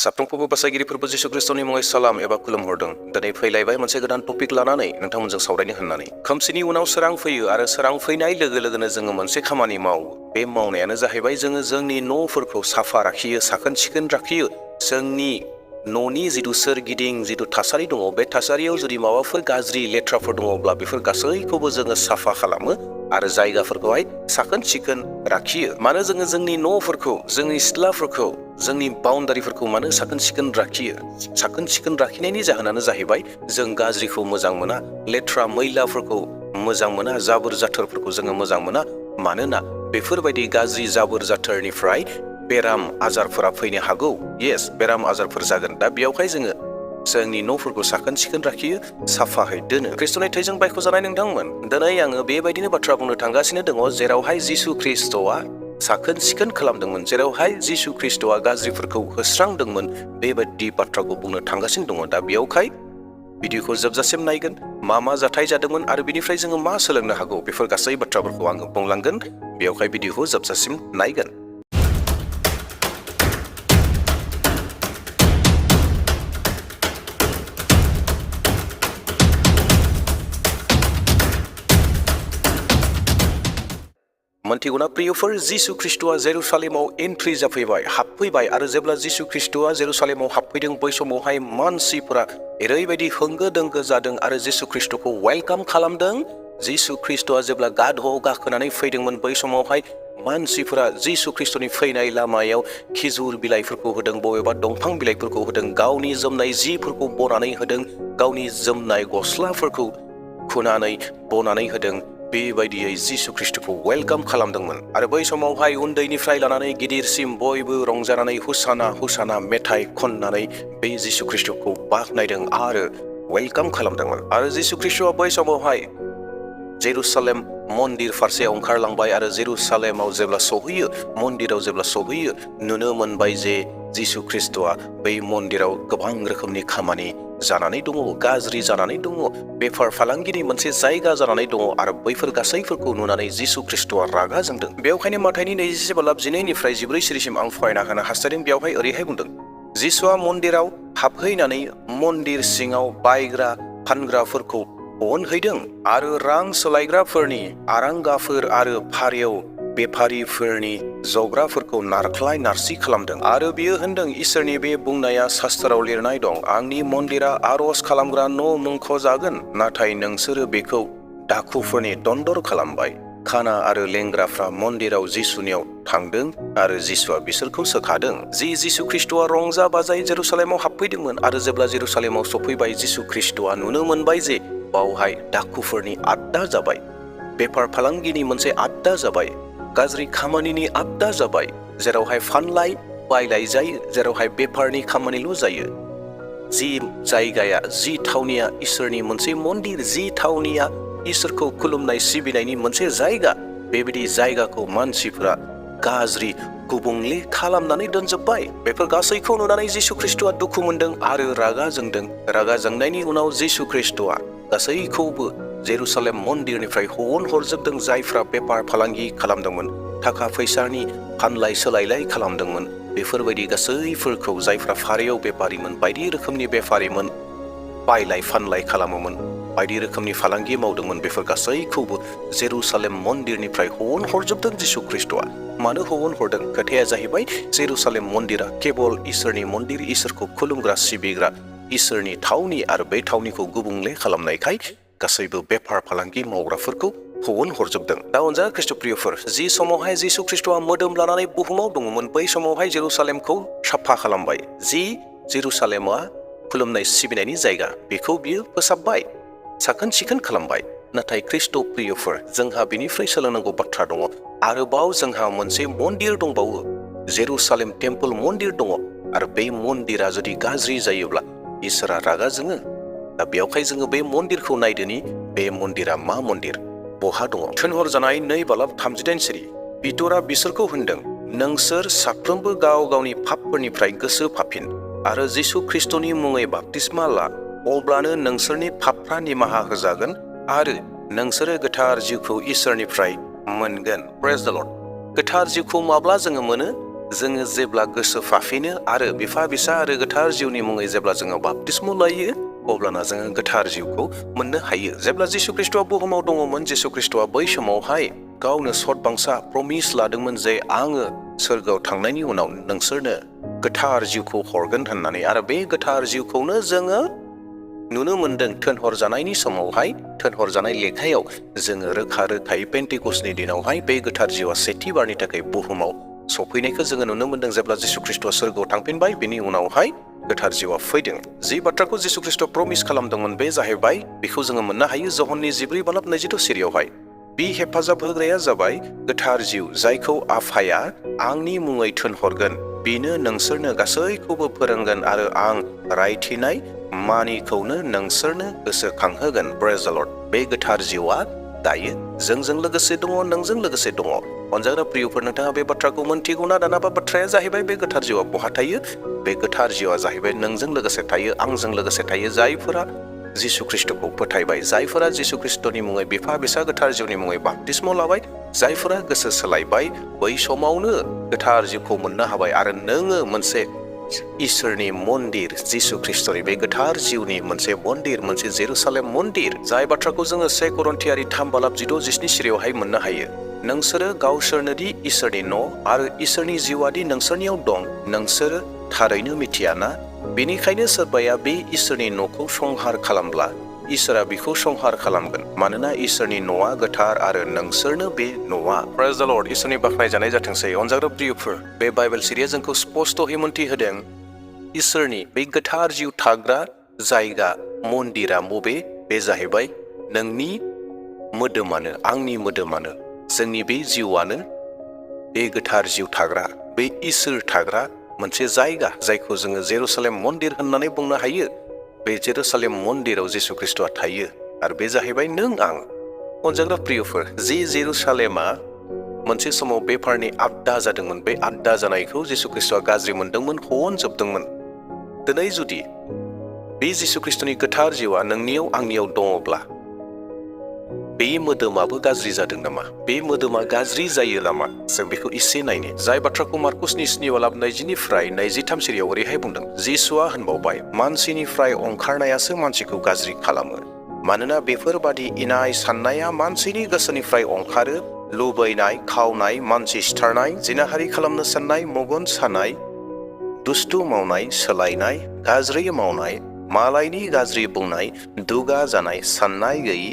साफ्रोमखौबो बासायगिरि फोरबो जिसु ख्रिस्टनि मुङै सालाम एबा खुलुमहरदों। दिनै फैलायबाय मोनसे गोदान टपिक लानानै नोंथांमोनजों सावरायनो होननानै। खोमसिनि उनाव सोरां फैयो आरो सोरां फैनाय लोगो लोगोनो जोङो मोनसे खामानि मावो। बे मावनायानो जाहैबाय जोङो जोंनि न'फोरखौ साफा लाखियो, साखोन सिखोन लाखियो। जोंनि न'नि जिथु सोरगिदिं जिथु थासारि दङ, बे थासारियाव जुदि माबाफोर गाज्रि लेथ्राफोर दङब्ला बेफोर गासैखौबो जोङो साफा खालामो आरो जायगाफोरखौहाय साखोन सिखोन लाखियो। मानो जोङो जोंनि न'फोरखौ, जोंनि सिथ्लाफोरखौ, जोंनि बाउन्डारिफोरखौ मानो साखोन सिखोन लाखियो? साखोन सिखोन लाखिनायनि जाहोनानो जाहैबाय जों गाज्रिखौ मोजां मोना, लेथ्रा मैलाफोरखौ मोजां मोना, जाबोर जाथोरफोरखौ जोङो मोजां मोना। मानोना बेफोरबायदि गाज्रि जाबोर जाथोरनिफ्राय बेराम आजारफोरा फैनो हागौ। येस, बेराम आजारफोर जागोन। दा बेयावहाय जोङो जोंनि न'फोरखौ साखोन सिखोन लाखियो, साफायै दोनो। ख्रिस्ट'नि थैजों बायख'जानाय नोंथांमोन, दिनै आङो बेबायदिनो बाथ्रा बुंनो थांगासिनो दङ जेरावहाय जिसु ख्रिस्ट'आ साखोन सिखोन खालामदोंमोन, जेरावहाय जिसु ख्रिस्ट'आ गाज्रिफोरखौ होस्रांदोंमोन, बेबायदि बाथ्राखौ बुंनो थांगासिनो दङ। दा बेयावहाय भिडिअखौ जोबजासिम नायगोन, मा जाथाय जादोंमोन आरो बिनिफ्राय जोङो मा सोलोंनो हागौ, बेफोर गासै बाथ्राफोरखौ आङो बुंलांगोन। बेयावहाय भिडिअखौ जोबजासिम नायगोन। मोनथिगौना प्रियफोर, जिसु ख्रिस्ट'आ जेरुसालेमाव एन्ट्रि जाफैबाय, हाबफैबाय। आरो जेब्ला जिसु ख्रिस्ट'आ जेरुसालेमाव हाबफैदों, बै समावहाय मानसिफोरा ओरैबायदि होंगो दोंगो जादों आरो जिसु ख्रिस्ट'खौ वेलकाम खालामदों। जिसु ख्रिस्ट'आ जेब्ला गाधआव गाखोनानै फैदोंमोन, बै समावहाय मानसिफोरा जिसु ख्रिस्ट'नि फैनाय लामायाव खिजुर बिलाइफोरखौ होदों, बबेबा दंफां बिलाइफोरखौ होदों, गावनि जोमनाय जिफोरखौ बनानै होदों, गावनि जोमनाय गस्लाफोरखौ खुनानै बनानै होदों। बेबायदियै जिसु ख्रिस्ट'खौ वेलकाम खालामदोंमोन। आरो बै समावहाय उन्दैनिफ्राय लानानै गिदिरसिम बयबो रंजानानै हुसाना हुसाना मेथाइ खननानै बे जिसु ख्रिस्ट'खौ बाख्नायदों आरो वेलकाम खालामदोंमोन। आरो जिसु ख्रिस्ट'आ बै समावहाय जेरुसालेम मन्दिर फारसे ओंखारलांबाय आरो जेरुसालेमाव जेब्ला सहैयो, मन्दिराव जेब्ला सहैयो, नुनो मोनबाय जे जिसु ख्रिस्ट'आ बै मन्दिराव गोबां रोखोमनि खामानि जानानै दङ, गाज्रि जानानै दङ, बेफार फालांगिनि मोनसे जायगा जानानै दङ। आरो बैफोर गासैफोरखौ नुनानै जिसु ख्रिस्ट'आ रागा जोंदों। बेवहायनो माथाइनि 27:12 जिब्रै सिरिसिम आं फरायना होनो हास्थायदों। बेवहाय ओरैहाय बुंदों, जिसुआ मन्दिराव हाबहैनानै मन्दिर सिङाव बायग्रा फानग्राफोरखौ अनहैदों आरो रां सोलायग्राफोरनि आरांगाफोर आरो फारियाव बेफारिफोरनि जग्राफोरखौ नारख्लाय नारसि खालामदों। आरो बियो होनदों, इसोरनि बे बुंनाया शास्त्राव लिरनाय दं, आंनि मन्दिरा आर'ज खालामग्रा न' मुंख'जागोन, नाथाय नोंसोरो बेखौ डाकुफोरनि दन्दर खालामबाय। खाना आरो लेंग्राफ्रा मन्दिराव जिसुनियाव थांदों आरो जिसुआ बिसोरखौ सोखादों। जिसु ख्रिस्ट'आ रंजा बाजायै जेरुसालेमाव हाबफैदोंमोन आरो जेब्ला जेरुसालेमाव सफैबाय, जिसु ख्रिस्ट'आ नुनो मोनबाय जे बावहाय डाकुफोरनि आड्डा जाबाय, बेफार फालांगिनि मोनसे आड्डा जाबाय, गाज्रि खामानिनि आड्डा जाबाय, जेरावहाय फानलाय बायलाय जायो, जेरावहाय बेफारनि खामानिल' जायो। जि जायगाया, जि थावनिया इसोरनि मोनसे मन्दिर, जि थावनिया इसोरखौ खुलुमनाय सिबिनायनि मोनसे जायगा, बेबायदि जायगाखौ मानसिफोरा गाज्रि गुबुंले खालामनानै दोनजोब्बाय। बेफोर गासैखौ नुनानै जिसु ख्रिस्ट'आ दुखु मोनदों आरो रागा जोंदों। रागा जोंनायनि उनाव जिसु ख्रिस्ट'आ गासैखौबो जेरुसालेम मन्दिरनिफ्राय हरजोबदों। जायफ्रा बेफार फालांगि खालामदोंमोन, थाखा फैसानि फानलाय सोलायलाय खालामदोंमोन, बेफोरबायदि गासैफोरखौ, जायफ्रा फारियाव बेफारिमोन, बायदि रोखोमनि बेफारिमोन, बायलाय फानलाय खालामोमोन, बायदि रोखोमनि फालांगि मावदोंमोन, बेफोर गासैखौबो जेरुसालेम मन्दिरनिफ्राय हरजोबदों जिसु ख्रिस्ट'आ। मानो हरदों? खोथाया जाहैबाय, जेरुसालेम मन्दिरा केबल इसोरनि मन्दिर, इसोरखौ खुलुमग्रा सिबिग्रा इसोरनि थावनि, आरो बे थावनिखौ गुबुंले खालामनायखाय गासैबो बेफार फालांगि मावग्राफोरखौ हरजोबदों। दा अनजानाय ख्रिस्ट'प्रियफोर, जि समावहाय जिसु ख्रिस्ट'आ मोदोम लानानै बुहुमाव दङमोन, बै समावहाय जेरुसालेमखौ साफा खालामबाय। जि जेरुसालेमा खुलुमनाय सिबिनायनि जायगा, बेखौ बियो फोसाबबाय, साखोन सिखोन खालामबाय। नाथाय ख्रिस्ट'प्रियफोर, जोंहा बेनिफ्राय सोलोंनांगौ बाथ्रा दङ। आरोबाव जोंहा मोनसे मन्दिर दंबावो, जेरुसालेम टेम्पोल मन्दिर दङ। आरो बे मन्दिरा जुदि गाज्रि जायोब्ला इसोरा रागा जोङो। दा बेयावहाय जोङो बे मन्दिरखौ नायदोनि, बे मन्दिरा मा मन्दिर, बहा दङ? थिनहरजानाय 2:39 पितरा बिसोरखौ होनदों, नोंसोर साफ्रोमबो गाव गावनि पापफोरनिफ्राय गोसो फाफिन आरो जिसु ख्रिस्ट'नि मुङै बाप्तिस्मा ला, अब्लानो नोंसोरनि पापफ्रा निमाहा होजागोन आरो नोंसोरो गोथार जिउखौ इसोरनिफ्राय मोनगोन। प्रेज द लर्ड। गोथार जिउखौ माब्ला जोङो मोनो? जोङो जेब्ला गोसो फाफिनो आरो बिफा बिसा आरो गोथार जिउनि मुङै जेब्ला जोङो बाप्तिस्म लायो अब्लाना जोङो गोथार जिउखौ मोननो हायो। जेब्ला जिसु ख्रिस्ट'आ बुहुमाव दङमोन, जिसु ख्रिस्ट'आ बै समावहाय गावनो सतबांसा प्रमिस लादोंमोन जे आङो सोरगोआव थांनायनि उनाव नोंसोरनो गोथार जिउखौ हरगोन होननानै, आरो बे गोथार जिउखौनो जोङो नुनो मोनदों। थोनहरजानायनि समावहाय, थोनहरजानाय लेखायाव जोङो रोखा रोखायै पेन्टिकस्टनि दिनावहाय बे गोथार जिउआ सेथि बारनि थाखाय बुहुमाव सफैनायखौ जोङो नुनो मोनदों। जेब्ला जिसु ख्रिस्ट'आ सोरगोआव थांफिनबाय, बेनि उनावहाय गोथार जिउआ फैदों। जि बाथ्राखौ जिसु ख्रिस्ट'आ प्रमिस खालामदोंमोन बे जाहैबाय, बेखौ जोङो मोननो हायो जहननि 14:22 सिरियावहाय। बे हेफाजाब होग्राया जाबाय गोथार जिउ, जायखौ आफाया आंनि मुङै थोनहरगोन। बेनो नोंसोरनो गासैखौबो फोरोंगोन आरो आं रायथिनाय मानिखौनो नोंसोरनो गोसोखांहोगोन। प्रेज द लर्ड। बे गोथार जिउआ दायो जोंजों लोगोसे दङ, नोंजों लोगोसे दङ। अनजाग्रा प्रियफोर, नोंथाङा बे बाथ्राखौ मोनथिगौना? दानाबा बाथ्राया जाहैबाय, बे गोथार जिउआ बहा थायो? बे गोथार जिउआ जाहैबाय नोंजों लोगोसे थायो, आंजों लोगोसे थायो। जायफोरा जिसु ख्रिस्ट'खौ फोथायबाय, जायफोरा जिसु ख्रिस्ट'नि मुङै बिफा बिसा गोथार जिउनि मुङै बाप्तिस्म लाबाय, जायफोरा गोसो सोलायबाय, बै समावनो गोथार जिउखौ मोननो हाबाय। आरो नोङो मोनसे इसोरनि मन्दिर, जिसु ख्रिस्ट'नि बे गोथार जिउनि मोनसे मन्दिर, मोनसे जेरुसालेम मन्दिर। जाय बाथ्राखौ जोङो 2 करन्थियारि 3:6-7 सिरियावहाय मोननो हायो। नोंसोरो गावसोरनोदि इसोरनि न' आरो इसोरनि जिउआदि नोंसोरनियाव दं, नोंसोरो थारैनो मिथियाना? बेनिखायनो सोरबाया बे इसोरनि न'खौ संहार खालामब्ला इसोरा बिखौ संहार खालामगोन, मानोना इसोरनि न'आ गोथार आरो नोंसोरनो बे न'आ। प्रेज द लर्ड। इसोरनि बाख्नायजानाय जाथोंसै। अनजाग्रा प्रियफोर, बे बाइबेल सिरिया जोंखौ स्पष्टयै मोनथिहोदों इसोरनि बे गोथार जिउ थाग्रा जायगा, मन्दिरा बबे? बे जाहैबाय नोंनि मोदोमानो, आंनि मोदोमानो, जोंनि बे जिउआनो बे गोथार जिउ थाग्रा, बे इसोर थाग्रा मोनसे जायगा, जायखौ जोङो जेरुसालेम मन्दिर होननानै बुंनो हायो। बे जेरुसालेम मन्दिराव जिसु ख्रिस्ट'आ थायो, आरो बे जाहैबाय नों आं। अनजाग्रा प्रियफोर, जि जेरुसालेमा मोनसे समाव बेफारनि आद्दा जादोंमोन, बे आद्दा जानायखौ जिसु ख्रिस्ट'आ गाज्रि मोनदोंमोन, होनजोबदोंमोन। दिनै जुदि बे जिसु ख्रिस्ट'नि गोथार जिउआ नोंनियाव आंनियाव दङब्ला, बे मोदोमाबो गाज्रि जादों नामा? बे मोदोमा गाज्रि जायो नामा? जों बेखौ एसे नायनो। जाय बाथ्राखौ मार्कुसनि 7:20-23 सिरियाव ओरैहाय बुंदों, जिसुआ होनबावबाय, मानसिनिफ्राय ओंखारनायासो मानसिखौ गाज्रि खालामो। मानोना बेफोरबादि इनाय साननाया मानसिनि गोसोनिफ्राय ओंखारो। लुबैनाय, खावनाय, मानसि सिथारनाय, जिनाहारि खालामनो साननाय, मेगन सानाय, दुस्थु मावनाय, सोलायनाय, गाज्रि मावनाय, मालायनि गाज्रि बुंनाय, दुगा जानाय, साननाय गैयि,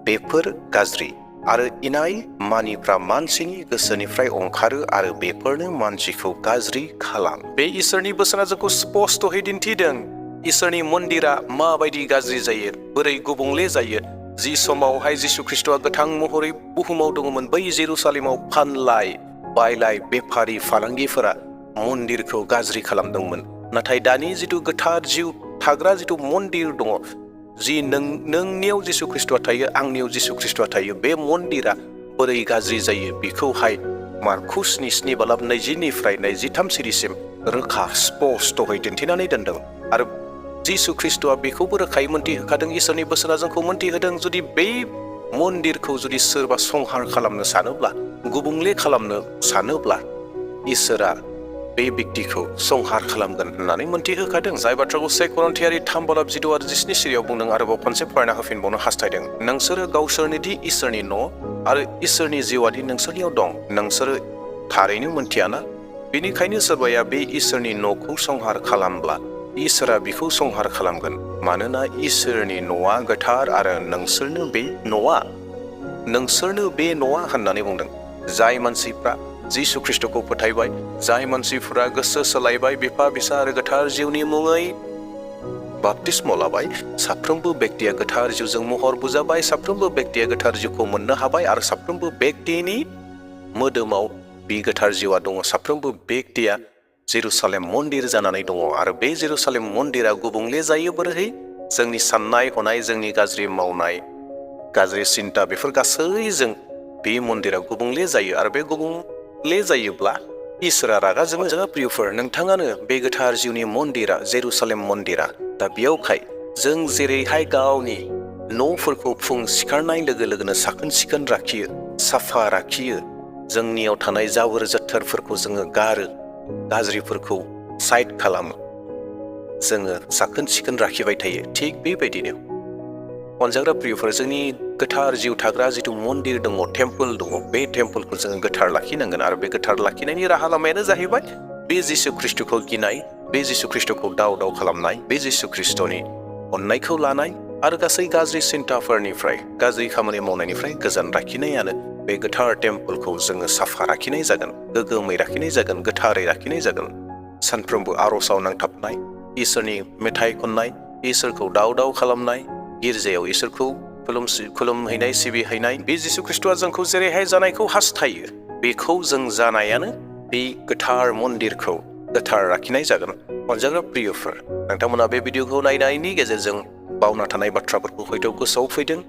बेफोर गाज्रि। आरो इनाय मानिफ्रा मानसिनि गोसोनिफ्राय ओंखारो आरो बेफोरनो मानसिखौ गाज्रि खालाम। बे इसोरनि बोसोना जोंखौ स्पष्टयै दिन्थिदों इसोरनि मन्दिरा माबायदि गाज्रि जायो, बोरै गुबुंले जायो। जि समावहाय जिसु ख्रिस्ट'आ गोथां महरै बुहुमाव दङमोन, बै जेरुसालेमाव फानलाय बायलाय बेफारि फालांगिफोरा मन्दिरखौ गाज्रि खालामदोंमोन। नाथाय दानि जिथु गोथार जिउ थाग्रा जिथु मन्दिर दङ, जि नोंनियाव जिसु ख्रिस्ट'आ थायो, आंनियाव जिसु ख्रिस्ट'आ थायो, बे मन्दिरा बोरै गाज्रि जायो बेखौहाय मार्कुसनि 7:20-23 सिरिसिम रोखा स्पष्टयै दिन्थिनानै दोनदों। आरो जिसु ख्रिस्ट'आ बेखौबो रोखायै मोनथिहोखादों, इसोरनि बोसोना जोंखौ मोनथिहोदों, जुदि बे मन्दिरखौ जुदि सोरबा संहार खालामनो सानोब्ला, गुबुंले खालामनो सानोब्ला, इसोरा बे व्यक्तिखौ संहार खालामगोन होननानै मोनथिहोखादों। जाय बाथ्राखौ 2 करन्थियारि 3:16-7 सिरियाव बुंदों, आरोबाव खनसे फरायना होफिनबावनो हास्थायदों। नोंसोरो गावसोरनिदि इसोरनि न' आरो इसोरनि जिउआदि नोंसोरनियाव दं, नोंसोरो थारैनो मोनथियाना? बेनिखायनो सोरबाया बे इसोरनि न'खौ संहार खालामब्ला इसोरा बिखौ संहार खालामगोन, मानोना इसोरनि न'आ गोथार आरो नोंसोरनो बे न'आ होननानै बुंदों। जाय मानसिफ्रा जिसु ख्रिस्ट'खौ फोथायबाय, जाय मानसिफोरा गोसो सोलायबाय, बिफा बिसा आरो गोथार जिउनि मुङै बाप्तिस्म लाबाय, साफ्रोमबो व्यक्तिया गोथार जिउजों महर बुजाबाय, साफ्रोमबो व्यक्तिया गोथार जिउखौ मोननो हाबाय, आरो साफ्रोमबो व्यक्तिनि मोदोमाव बे गोथार जिउआ दङ। साफ्रोमबो व्यक्तिया जेरुसालेम मन्दिर जानानै दङ। आरो बे जेरुसालेम मन्दिरा गुबुंले जायो बोरैहाय? जोंनि साननाय हनाय, जोंनि गाज्रि मावनाय, गाज्रि सिन्ता, बेफोर गासैजों बे मन्दिरा गुबुंले जायो। आरो बे गुबुंले जायोब्ला इसोरा रागा जोङो। जोंहा प्रियफोर, नोंथाङानो बे गोथार जिउनि मन्दिरा, जेरुसालेम मन्दिरा। दा बेयावहाय जों जेरैहाय गावनि न'फोरखौ फुं सिखारनाय लोगो लोगोनो साखोन सिखोन लाखियो, साफा लाखियो, जोंनियाव थानाय जाबोर जोथोरफोरखौ जोङो गारो, गाज्रिफोरखौ साइड खालामो जोङो साखोन सिखोन लाखिबाय थायो थिग बेबायदिनो अनजाग्रा प्रियफोर जोंनि गोथार जिउ थाग्रा जिथु मन्दिर दङ टेम्पोल दङ बे टेम्पोलखौ जोङो गोथार लाखिनांगोन आरो बे गोथार लाखिनायनि राहा लामायानो जाहैबाय बे जिसु ख्रिस्टखौ गिनाय बे जिसु ख्रिस्टखौ दाव दाव खालामनाय बे जिसु ख्रिस्टनि अननायखौ लानाय आरो गासै गाज्रि सिन्ताफोरनिफ्राय गाज्रि खामानि मावनायनिफ्राय गोजान लाखिनायानो बे गोथार टेम्पोलखौ जोङो साफा लाखिनाय जागोन गोग्गोमै लाखिनाय जागोन गोथारै लाखिनाय जागोन सानफ्रोमबो आर'जाव नांथाबनाय इसोरनि मेथाइ खननाय इसोरखौ दाव दाव खालामनाय गिर्जायाव इसोरखौ खुलुमहैनाय सिबिहैनाय बे जिसु ख्रिस्टआ जोंखौ जेरैहाय जानायखौ हास्थायो बेखौ जों जानायानो बे गोथार मन्दिरखौ गोथार लाखिनाय जागोन अनजाग्रा प्रियफोर नोंथांमोना बे भिडिअखौ नायनायनि गेजेरजों बावना थानाय बाथ्राफोरखौ हयथ' गोसोआव फैदों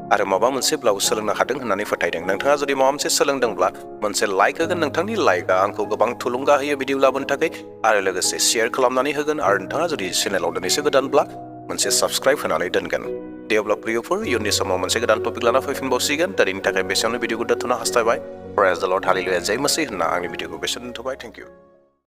आरो माबा मोनसेब्लाबो सोलोंनो हादों होननानै फोथायदों नोंथाङा जुदि माबा मोनसे सोलोंदोंब्ला मोनसे लाइक होगोन नोंथांनि लाइकआ आंखौ गोबां थुलुंगा होयो भिडिअ लाबोनो थाखाय आरो लोगोसे शेयार खालामनानै होगोन आरो नोंथाङा जुदि चेनेलाव दिनैसो गोदानब्ला मोनसे साबस्क्राइब होनानै दोनगोन दे अब्ला प्रियफोर इयुननि समाव मोनसे गोदान टपिक लाना फैफिनबावसिगोन दिनैनि थाखाय बेसेयावनो भिडिअखौ दोनथ'नो हास्थायबाय प्रेज द लर्ड हालेलुया जय मसीह होनना आंनि भिडिअखौ बेसेयावनो दोनथ'बाय थेंक इउ